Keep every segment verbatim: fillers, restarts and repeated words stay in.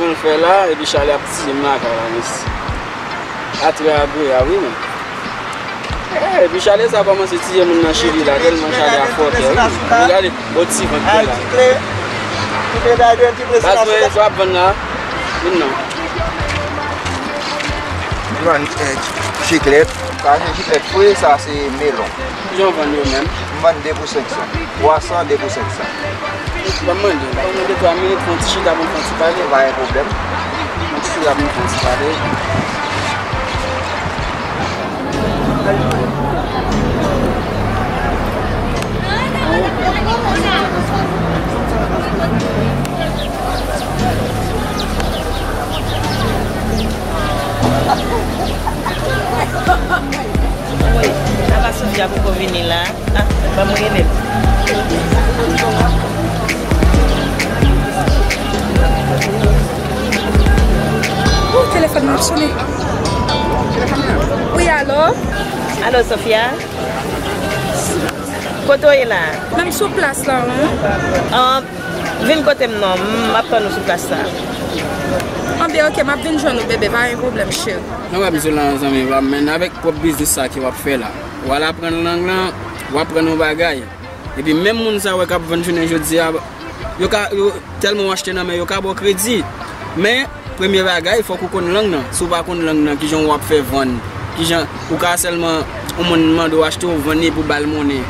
Mwen fè la, epi chalè ap tiye m lakay la, mesi. Atrè agreya, wi, men. Eh, epi chalè sa kòmanse tiye moun nan chili la, tèlman chalè a fò kè, wi. Gade, bon ti vant kè la. Baz mwen, sa w ap vann la? Vin non. M vann, eh, chiklèt. Sa se chiklèt fri, sa se melon. Kijan w vann yo menm? M vann de pou senk san. Twa san, de pou senk san. Ban m mande, ban m mande twa minit, fè yon ti chita pou n fè yon ti pale. Pa gen pwoblèm. Yon ti chita pou n fè yon ti pale. Wi, apa Sofia poko vini la? Ah, ban m rele l. Oh, telefòn mwen ap sone. Wi, alo? Alo, Sofia? Kote w ye la? Menm sou plas la, wi. Ah, vin kote m non, m ap tann ou sou plas la. Anben, ok, m ap vin jwenn ou, bebe, pa gen pwoblèm, cheri. Nan wè m sou lan zanmi pa m, men avèk pwòp biznis sa ke w ap fè la. W al aprann lang lan, w aprann yon bagay. Epi menm moun sa w wè k ap vann jounen jodi a, yo ka, yo, tèlman w achte nan men yo, yo ka ba w kredi. Men, premye bagay, fòk ou konn lang nan. Si w pa konn lang nan, kijan w ap fè vann? Kijan ou ka sèlman, yon moun mande w achte, w vann li epi w ba l monnen?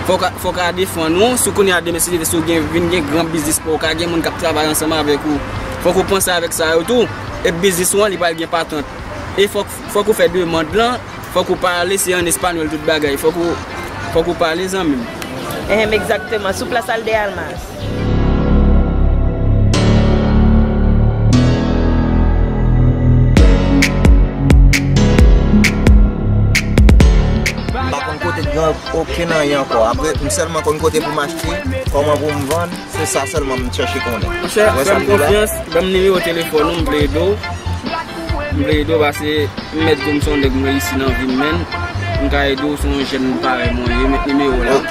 Fòk, fòk w ka defann ou. Si kounye a demen, si Dye vle, si w gen, vin gen gran biznis pa w, ka gen moun k ap travay ansanm avèk ou. Fòk ou panse avèk sa yo tou. E biznis ou an, li pral gen patant. E fòk, fòk ou fè demann lan. Fòk ou pale, se an espanyòl tout bagay. Fòk ou, fòk ou pale, zanmi m. Ehem, egzakteman. Sou plas Alde Almas. M pa konn kote gen okenn anyen ankò. Apre, m sèlman konn kote pou m achte, kòman pou m vann. Se sa sèlman m chèche konnen. Monchè, fè m konfyans, ban m nimewo telefòn ou, m vle ede w. M vle ede w pase m mèt di w m se yon nèg m reyisi nan vi m, men m ka ede w, se yon jèn parèy mwen ye, met nimewo w la. Ok.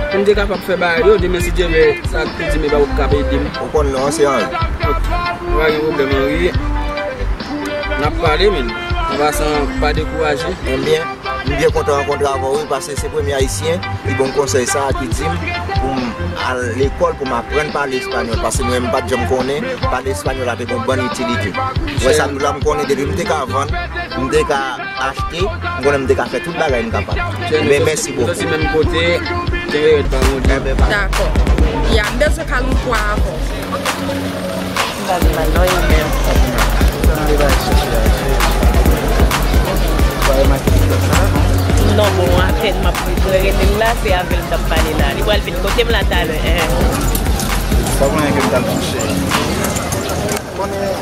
Pou m te kapab fè bagay yo, demen si Dye vle, sa k pou di m e ba ou k ap ede m. Ou konn non, se Henry. Ok. Pa gen pwoblèm, Henry. N ap pale, men. An pasan, pa dekouraje. Ebyen, M byen kontan rankontre avè w, wi, paske se premye Ayisyen ki ban m konsèy sa a, ki di m pou m al lekòl, pou m aprann pale espanyòl, paske mwen, m pa t janm konnen, pale espanyòl la te gen yon bann itilite. Wè sa m la, m konnen depi m te ka vann, m te ka achte, m konnen m te ka fè tout bagay m kapab. Men mèsi bokou. Soti menm kote, te reyèt pa Bondye. Dakò. Ya, m bezwen pale yon pwa avè w. M pa gen mal non, e ou menm? Non, bon, apèn m ap rele l la, se avè l m t ap pale la. Li pral vin kote m la talè, en. Pa gen anyen ke m t ap touche. Konnen,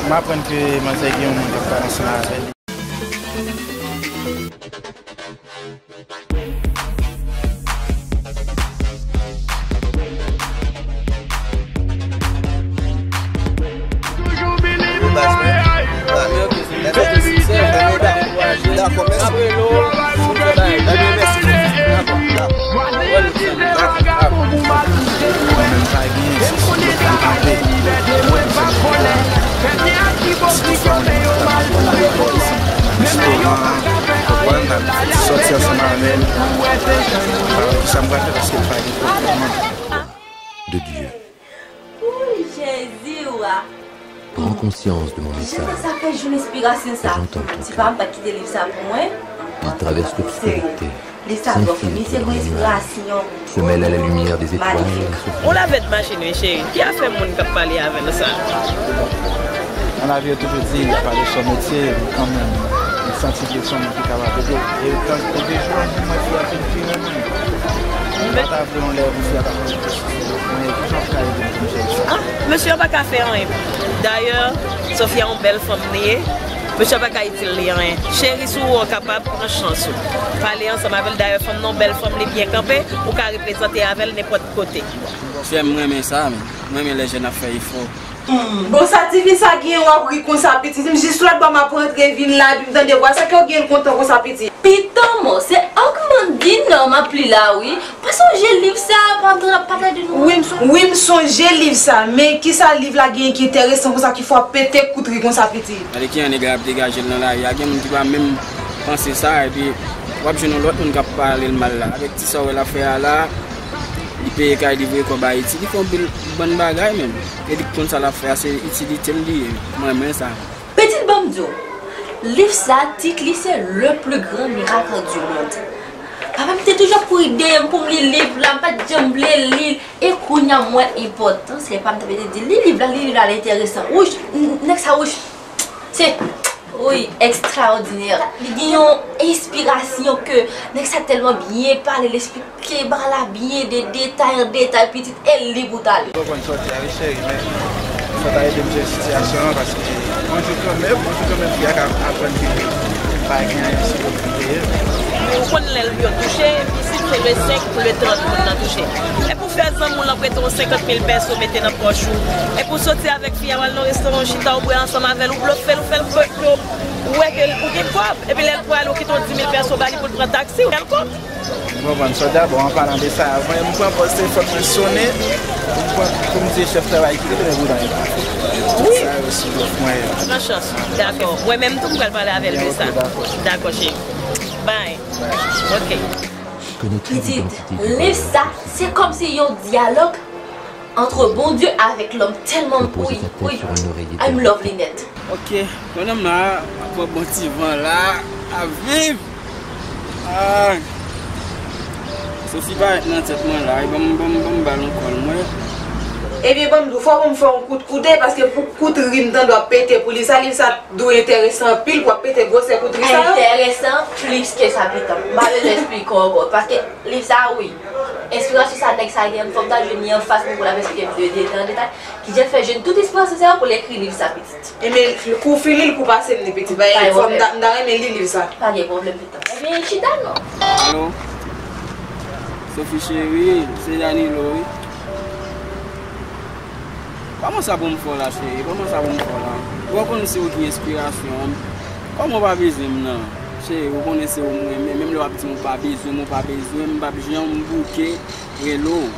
m aprann ke manzè gen yon moun k ap pale ansanm avè l. Mwen menm pa gen, se sou yo pou m kanpe. Ti fanmi, fanmi, fanmi, fanmi, restoran, konprann, n ap sòti ansanm avè l. M pa wè kisa m pral fè paske m pa gen pwòp kòmand. De Dieu. Wouy, Jezi, wa. Prends conscience de mon message. Jan sa fè jou enspirasyon sa. J'entends ton cœur. Ti pa m pa kite liv sa pou mwen. Il traverse l'obscurité. Li sa sans filtre dans les nuages, se mêle à la lumière des étoiles. On lavèt machin wi cheri. Ki afè moun k ap pale avè nou sa? Nan lavi yo toujou di, y a pas de son métier, men kanmenm, m santi ke se yon moun ki kapab ede. E tan, e de jou an, mwen fi a fin fire mwen. M pa ta vle yon lè pou fi a ta konn mwen, kijan w ka ede m pou m jere sa? Ah, mesye a pa ka fè anyen. Dayè, Sofia yon bèl fanm li ye. Mesye a pa ka itil li anyen. Cheri, si w wè w kapab, pran chans ou. Pale ansanm avè l. Dayè, fanm nan yon bèl fanm, li byen kanpe, ou ka reprezante avè l nenpòt kote. Chè, m renmen sa, men. M renmen lè jèn ap fè efò. Bon, sa tifi sa genyen w ap ri konsa pitit? M jis lòt bò m ap rantre vin la epi m tande vwa sa, kè w genyen l kontan konsa pitit? Piton mò, se Ogmandino m ap li la wi. Mwen sonje liv sa, pandan n ap pale de nou. Wi, m sonje liv sa, men kisa liv la genyen ki enteresan konsa ki fè w ap pete kout ri konsa pitit? Gade kijan nèg la ap degaje l nan lari a, gen moun ki pa menm panse sa, epi w ap jwenn yon lòt moun k ap pale l mal la. Avèk ti sa w wè l ap fè a la, li peye kay, li voye kòb Ayiti, li fè yon pil bann bagay menm. E li konn sa l ap fè a, se itilite l li ye. Mwen renmen sa. Pitit, ban m di w, liv sa, tit li se Le plus grand miracle du monde. Papa m te toujou ap kouri dèyè m pou m li liv la, m pa t janm vle li l. E kounye a m wè enpòtans lè papa m t ap di, li liv la, li liv la, li enteresan. Wouch, n- nèg sa, wouch, se, wi, ekstraòdinè. Li gen yon enspirasyon ke nèg sa tèlman byen pale, l eksplike bagay la byen de detay an detay, pitit, e li pou t ale. Ou konprann sòti a wi cheri, men fò ta ede m jere sitiyasyon an paske yon jou kanmenm, yon jou kanmenm fi a ka aprann ke pa gen anyen sou yo pou peye. Ou konn lè l yo touche, isit se le senk pou le trant moun nan touche. E pou fè zanmi w lan prete w senkant mil pèso mete nan pòch ou. E pou soti avèk fi a w al nan restoran w chita w bwè ansanm avè l, ou blofe l, ou fè l kwè ke w wè ke ou gen kòb. Epi lè l prale, ou kite yon di mil pèso ba li pou l pran taksi, ou fè l kòb. M konprann. Sòlda, bon, an palan de sa, mwen, m pran pòz telefòn mwen sonnen, m pran pou m di chèf travay ki rete, men bouda e pa. Wi. Sa yo sou lòt mwen yo. Pran chans. Dakò. Mwen menm tou, m pral pale avè l de sa. Ok, dakò. Dakò, cheri. Bye. Ok. Pitit, liv sa, se kòmsi yon dyalòg entre Bondye avèk lòm tèlman, wi, wi, I'm love li nèt. Ok, madanm la ap pran bon ti van la, ap viv. Ah. Sophie parèt nan tèt mwen la, wi, ban m, ban m, ban m ba l yon kòl, mwen. Ebyen, ban m di w, fò pou m fè yon kout koute, paske pou kout ri m tande w ap pete pou liv sa, liv sa dwe enteresan anpil pou w ap pete gwosè kout ri sa yo. Enteresan plis ke sa, pitit. M pa bezwen eksplike w ankò, paske liv sa, wi. Enspirasyon sa nèg sa genyen, fò m ta jwenn li anfas mwen pou l ap eksplike m de detay an detay. Kijan l fè jwenn tout enspirasyon sa yo pou l ekri liv sa, pitit? Ebyen, kou w fin li l, kou pase m li, pitit. Bay, fò m ta, m ta renmen li liv sa. Pa gen pwoblèm, pitit. Ebyen, chita non. Alo? Sophie cheri, se Danilo, wi. Kòman sa pou m fè w la, cheri? Kòman sa pou m fè w la? Ou konn se ou ki enspirasyon an. Kòman w pa bezwen m nan? Cheri, ou konnen se ou m renmen. Menm lè w ap di m ou pa bezwen m, ou pa bezwen m, m p ap janm bouke rele w.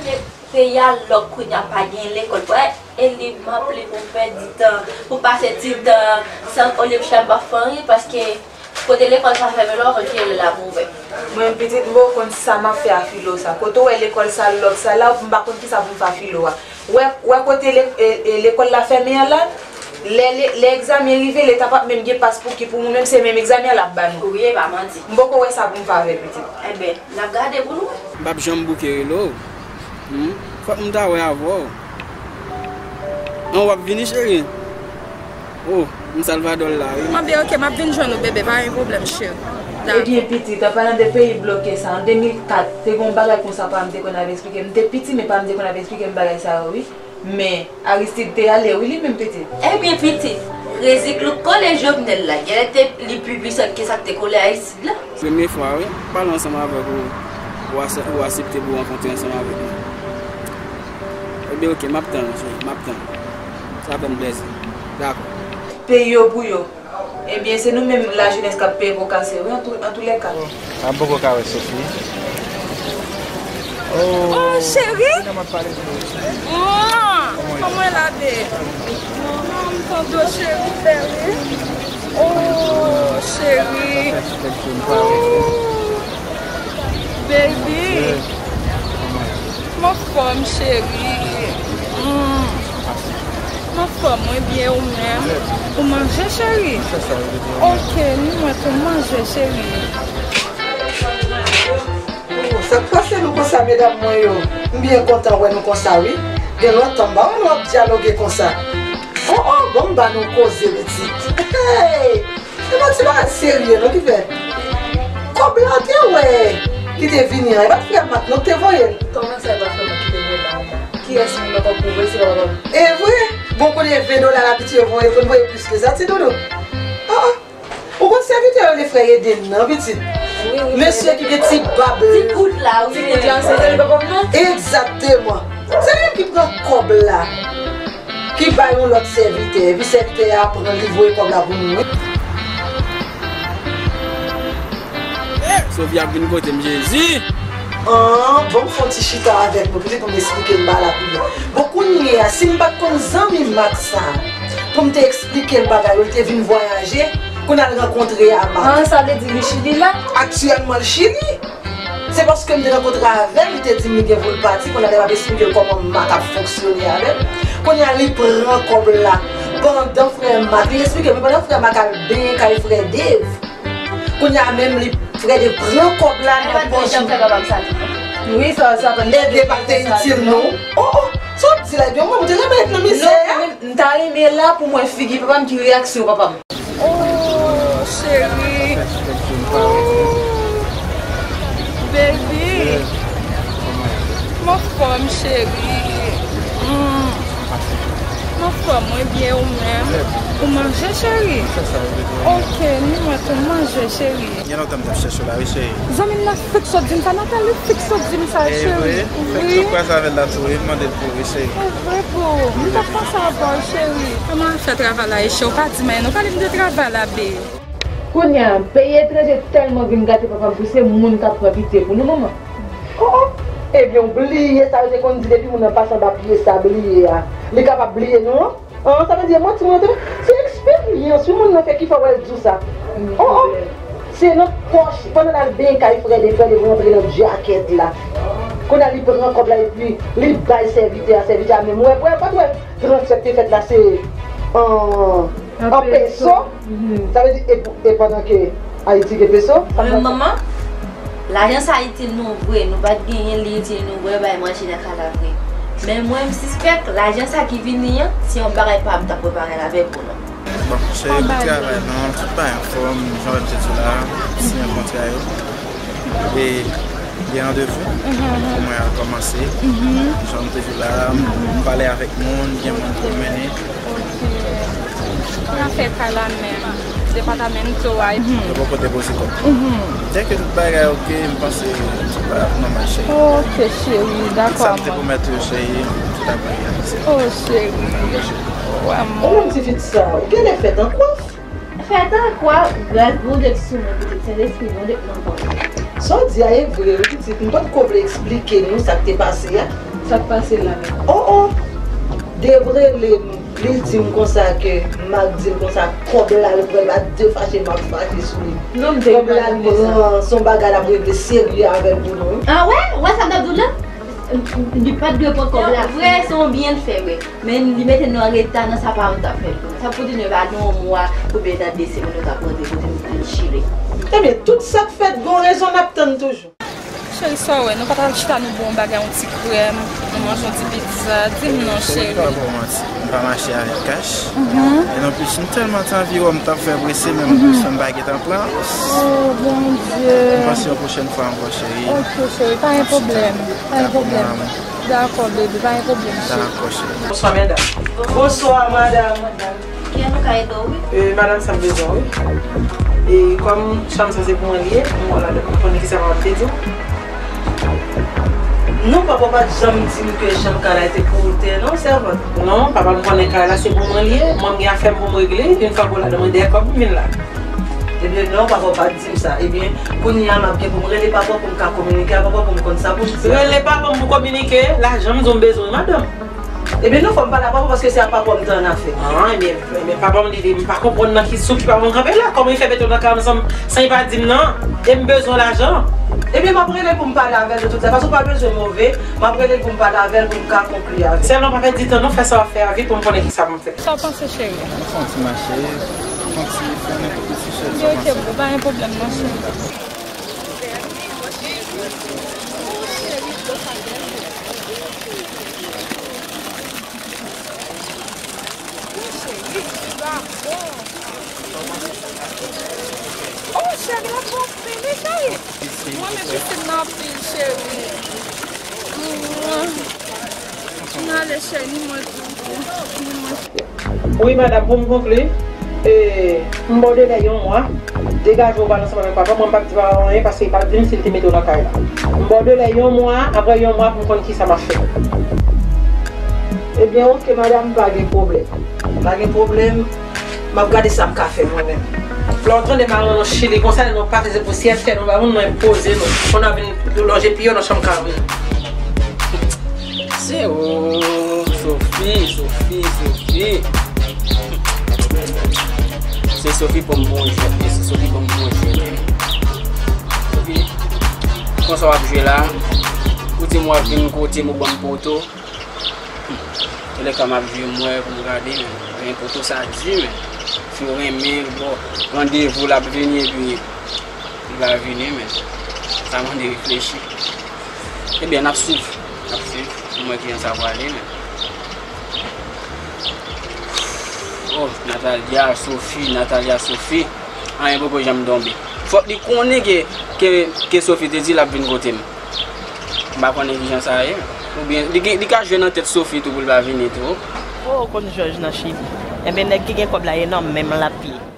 Peyi a lòk kounye a, pa gen lekòl. Wè, e liv m ap li pou m pèdi tan, pou m pase ti tan, san olye m chita m pa fè anyen, paske kote lekòl sa fèmen la, w konn ki lè l ap ouvè. Mwen menm pitit, m poko konn sa m ap fè a filo sa. Kote w wè lekòl sa lòk sa la, m pa konn kisa pou m fè a filo a. Wè, wè kote le- e- e- lekòl la fèmen an la, lè le- lè egzamen rive, leta p ap menm gen pas pou ki pou moun, menm se menm egzamen an l ap ba nou. Wi, e pa manti. M poko wè sa pou m fè avè l, pitit. Enben, n ap gade pou nou. M p ap janm bouke rele w. Hmm? Fòk m ta wè avè w. An, w ap vini, cheri? Oh, m Salvador la, wi. Anben, ok, m ap vin jwenn ou, bebe, pa gen pwoblèm, cheri. Dakò. Ebyen, pitit, an palan de peyi bloke sa, an de mil kat, te gen yon bagay konsa pa m te konn ap eksplike m. M te piti, men pa m te konn ap eksplike m bagay sa yo, wi. Men, Aristide te ale, wi, li menm, pitit. Ebyen, pitit, Krezi Klouk kole Jovenel la, genlè te li pi pwisan ke sa k te kole Aristide la. Premye fwa, wi, m pale ansanm avèk ou, ou ase- ou asepte pou w rankontre ansanm avèk mwen. Ebyen, ok, m ap tann, cheri, m ap tann. Sa fè m plezi. Dakò. Peyi yo pou yo. Ebyen, se nou menm lajenès k ap peye po kase, wi, an tou- an toulèka. M ap poko ka wè Sophie. Oh, cheri! Mwa! Kòman w la, babe? Mwa, m tande w, cheri, bèl, wi. Oh, cheri. Oh, baby. M anfòm, cheri. Mm. M anfòm, mwen byen, ou menm? Ou manje, cheri? Ok, m wè ou manje, cheri. Oh, sa k pase nou konsa, medam mwen yo? M byen kontan wè nou konsa, wi. Gen lontan m pa wè nou ap dyaloge konsa. Oh, oh, bon, m ba nou koze, pitit. Hey! Se pa ti bagay serye, non, ki fè. Kòb la te wè, ki te vini an. E pa t frè Mak, non, ki te voye l. Kòman sa, e pa frè Mak ki te voye l la? Kiyès moun nan tankou w, se pa papa m? E vre? Bon, kounye ven dola l abitye voye, fò n voye plis ke sa, ti doudou. Ah, ah. Ou konn sèvitè yo, le frè Eden nan, pitit? Wi, wi. Mesye ki gen ti bab. Ti kout la, wi. Ti kout la, se li papa m nan? Egzakteman. Se li menm ki pran kòb la. K Li bay yon lòt sèvitè, epi sèvitè a pran li voye kòb la pou nou. Sophie ap vin kote m, Jezi! An, bon, m fè yon ti chita avèk nou, pitit pou m esplike l bagay la pi byen. Bon, kounye a, si m pa t konn zanmi Max sa, pou m te eksplike l bagay yo, li te vin vwayaje, kounye a l rankontre a Max. An, sa vle di li Chili la? Aktyèlman, l Chili. Se paske m te rankontre avè l, li te di m li gen pou l pati, kounye a lè m ap esplike l kòman Max ap fonksyone avè l. Kounye a li pran kòb la. Pandan frè Max, li esplike m, pandan frè Max al benyen kay frè Dave. Kounye a menm li, frè Dave pran kòb la nan pòch. Wi, sa, sa pa. Ebyen, pa te itil non. Oh, oh, sa w ap di la, ebyen, mwen, m te renmen ret nan mizè a. M ta renmen la pou m wè figi papa m, ki reyaksyon papa m. Oh, cheri. Oh, baby. M anfòm, cheri. Mm. M anfòm, mwen byen, ou menm? Ou manje, cheri? Ok, ni mwen tou, m manje, cheri. Gen lontan m t ap chèche w la, wi, cheri. Zanmi m nan fiks sot di m sa, Nathalie fiks sot di m sa, cheri. E vre? Fèk sou kwaze avè l la tou, wi, m mande l pou ou, wi, cheri. E vre, boo. M t ap panse avè w, cheri. Kòman afè travay la, Eshe? Ou pa di m anyen, non, pale m de travay la, babe. Kounye a, peyi etranje tèlman vin gate papa m pou se moun k ap pran pitye pou nou, manman. Oh, oh. Ebyen, w bliye sa yo te konn di depi moun nan pase anba pye sa bliye a. Li kapab bliye nou an? An, sa vle di, e manti moun nan te fè. Se eksperyans, wi, moun nan fè ki fè w wè l di w sa. Oh, oh. Se nan pòch, pandan l al benyen kay frè Dave, frè Dave rantre nan djakèt la. Kounye a, li pran kòb la, epi li bay sèvitè a, sèvitè a menm. Wè, wè, pa t wè transfè k te fèt la, se an, an peso. Sa vle di, e, e pandan ke Ayiti gen peso, sa vle di. Manman, lajan sa itil nou vre, nou pa t genyen, li itil nou vre, bay manje nan kay la vre. Men mwen, m sispèk, lajan sa ki vini an, se yon bagay pa m t ap prepare l avèk ou non. Bon, cheri, pou travay lan, tout bagay anfòm, jan w te di la, siyen kontra yo. E gen randevou pou mwen al kòmanse. Jan m te di la, m pale avèk moun, gen moun pou m mennen. Ok. Nan afè kay la menm, depatamento a. Yo poko depoze kòb. Dèke tout bagay ok, m panse tout bagay ap nòmal, cheri. Ok, cheri, dakò. Tout sa m te pwomèt ou, cheri, tout ap reyalize. Oh, cheri. Ou menm ti fi sa, ou genlè fèt an kwa? Fèt an kwa, gras Bondye k sou mwen, pitit, Sentespri Bondye k nan kò mwen. Sa w di a e vre wi, pitit, m potko vle eksplike nou sa k te pase a. Sa k pase la menm? Oh, oh! Dave rele m, li di m konsa ke Marc di l konsa kòb la l pran, li pa de fache, Marc fache sou li. Non, m te. Kòb la l pran, se yon bagay l ap regle serye avè l pou nou wi. Ah wè? Ou wè sa m t ap di w la? Li pa t dwe pran kòb la vre, se yon byen l fè vre. Men li mete nou an reta nan sa paran m t ap fè l pou nou. Sa pou di nou e pa gen yon mwa oubyen nan de semèn nou t ap rantre kote nou te chire. Ebyen, tout sa k fèt gen yon rezon n ap tann toujou. Cheri, sa w wè, nou pa t al chita nou bwè yon bagay, yon ti krèm, nou manje yon ti pizza, di m non, cheri. Cheri, m pa ba w manti, m pa mache avèk kach. E non plis, m tèlman te anvi wè w, m t ap fè prese, men m bezwen m pa gentan pran. Oh, Bondye. M panse yon pwochèn fwa ankò, cheri. Ok, cheri, pa gen pwoblèm. Pa gen pwoblèm. Dakò, bebe, pa gen pwoblèm, cheri. Dakò, cheri. Bonswa, medam. Bonswa, madanm. Kiyès nou ka ede w, wi? E, madanm, sa m bezwen, wi. E, kòm chanm sa se pou mwen li ye, m wè ladan, m konnen ki sa m ap te di w. Non, papa w pa t janm di m ke chanm kay la te pou ou te, non, sèvant. Non, papa m konnen kay la se pou mwen li ye. Mwen, m gen afè m pou m regle. Yon fwa pou ladan, mwen dèyè kòb m vin la. Ebyen, non, papa w pa t di m sa. Ebyen, kounye a, m ap gen pou m rele papa w pou m ka kominike a papa w pou m konn sa pou m di a. Rele papa m pou kominike, lajan m di w m bezwen, madanm. Ebyen, non, fò m pale a papa w paske se a papa w m te annafè. Ah, ebyen, ebyen, papa m, li, li, m pa konprann nan ki, sou ki papa m kanpe la. Kòman li fè mete w nan kay ansanm san li pa di m nan? E m bezwen lajan. Ebyen, m ap rele l pou m pale avè l de tout fason, pa bezwen move. M ap rele l pou m pale avè l pou m ka konkli avè l. Sèlman pa pèdi tan non, fè sa w ap fè a vit pou m konnen kisa pou m fè. Sa w panse, cheri? Fè yon ti mache, fè yon ti, fè nenpòt ti chèz. Ebyen, ok, boo, pa gen pwoblèm non, cheri. Oh, cheri, la twò fini, cheri. Mwen, men pisin nan anpil, cheri. Mwen. N ale chè ni mwen tou, ni mwen. Wi, madanm, pou m konkli, e, m ba w delè yon mwa, degaje w, w al ansanm avèk papa w, mwen m p ap di papa w anyen, paske li pa t di m si l te mete w nan kay la. M ba w delè yon mwa, apre yon mwa pou m konn kisa m ap fè. Ebyen, oke, madanm, pa gen pwoblèm. Pa gen pwoblèm, m ap gade sa m ka fè mwen menm. Lè w tande m al nan Chili konsa, nou pa fè se pou syèl tè nou ba moun, nou enpoze nou. Konn ap vin lonje pye w nan chanm kay moun. Se ou, Sophie, Sophie, Sophie. Se Sophie pou m bon jwèt, se Sophie pou m bon jwèt. Sophie, konsa w ap jwe la, ou di m w ap vin kote m ou ban m poto. Toulèka m ap jwe m wè pou m gade, men. Men poto sa di, men. Si w renmen, bon, randevou l ap vini, epi li pa vini, men. Sa mande reflechi. Ebyen, n ap swiv. N ap swiv. Pou m wè kijan sa prale, men. Oh, Natalia, Sophie, Natalia, Sophie. Anyen poko janm tonbe. Fòk li konnen ke, ke, ke Sophie te di l ap vin kote m. M pa konnen kijan sa ye. Oubyen, li, gen- li ka jwe nan tèt Sophie tou pou l pa vini tou. Oh, ou konn jòj nan Chili. Enben, nèg ki gen kòb la ye nan menm l ap ye.